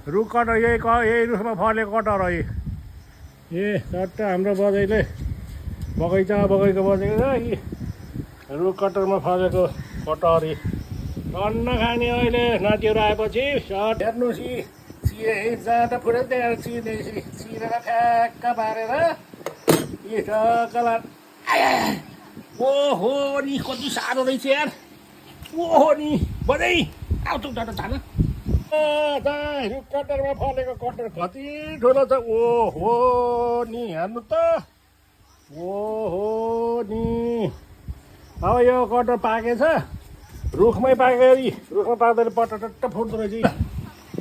रुख कटर यही रुखमा फलेको कटर हो ए चट्ट हाम्रो बजैले बगैँचा बगैँचा बजेको छ यी रुख कटरमा फलेको कटहरी टन्न खाने अहिले नातिहरू आएपछि सर्ट हेर्नुहोस् यी जाँदा फुटेर त्यहाँ चिर्ने चिरेर ठ्याक्क पारेर यी टक्कला ओहो नि कति साह्रो रहेछ यार ओहो नि बजै आउँछ जान रुख कटरमा फलेको कटर कति ठुलो छ ओहो नि हेर्नु त ओहो नि अब यो कटर पाकेछ रुखमै पाकेको रुखमा पाक्दाखेरि पटटट्ट फुट्दो रहेछ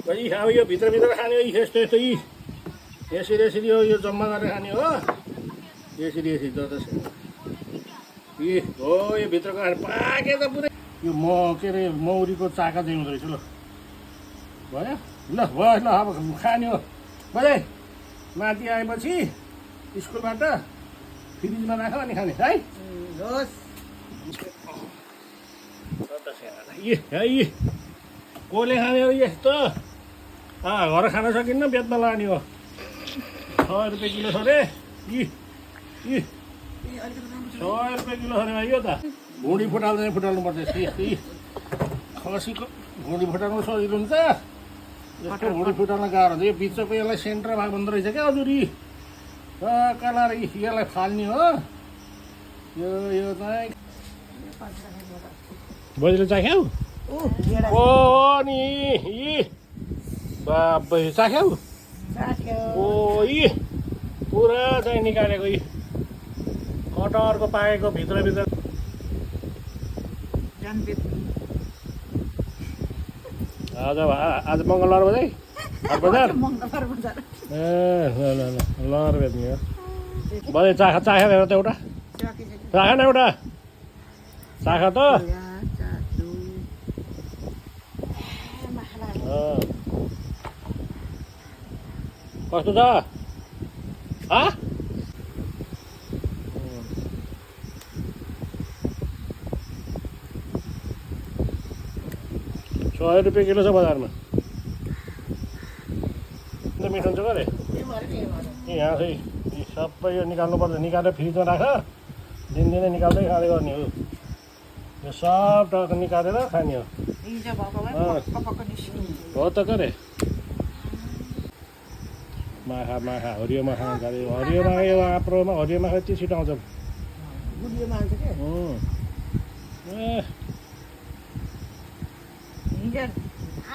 अब यो भित्रभित्र खाने यस्तो यस्तो यसरी यसरी यो जम्मा गरेर खाने हो यसरी यसरी जस्तो हो यो भित्रको खाने पाके त पुरै यो के अरे मौरीको चाका चाहिँ हुँदो रहेछ ल भयो ल भयो ल अब खाने हो बजाइ माथि आएपछि स्कुलबाट फ्रिजमा राख अनि खाने है कसले खाने हो यस्तो घर खान सकिन्न बेच्न लाने हो 6 रुपियाँ किलो छ अरे 6 रुपियाँ किलो छ अरे यो त भुँडी फुटाल्नु पर्छ खसीको भुँडी फुटाल्नु सजिलो हुन्छ यस्तो भुँडी फुटाल्न गाह्रो हुन्छ यो बिचको यसलाई सेन्टर भाग भन्दो रहेछ क्या हजुरी कलार यसलाई फाल्ने हो यो चाहिँ बजीले चाख्यौ ओ नि बाबै चाख्यौ ओ पुरा चाहिँ निकालेको कटहरको पाकेको भित्रभित्र आज मङ्गलबार बजाइ बजार ए ल बेच्ने हो बजाइ चाखेर हेर त एउटा चाख न एउटा चाख त कस्तो छ 100 रुपियाँ किलो छ बजारमा मिठो हुन्छ गरे यहाँ चाहिँ सबै यो निकाल्नुपर्छ निकालेर फ्रिजमा राख दिनदिनै निकाल्दै खाँदै गर्ने हो यो सब टक्क निकालेर खाने हो हो त करे माखा हरियो माखा हरियो माखा यो आप्रोमा हरियो माखा यति छिटो आउँछ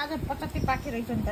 आज 50 पाखी रहेछ नि त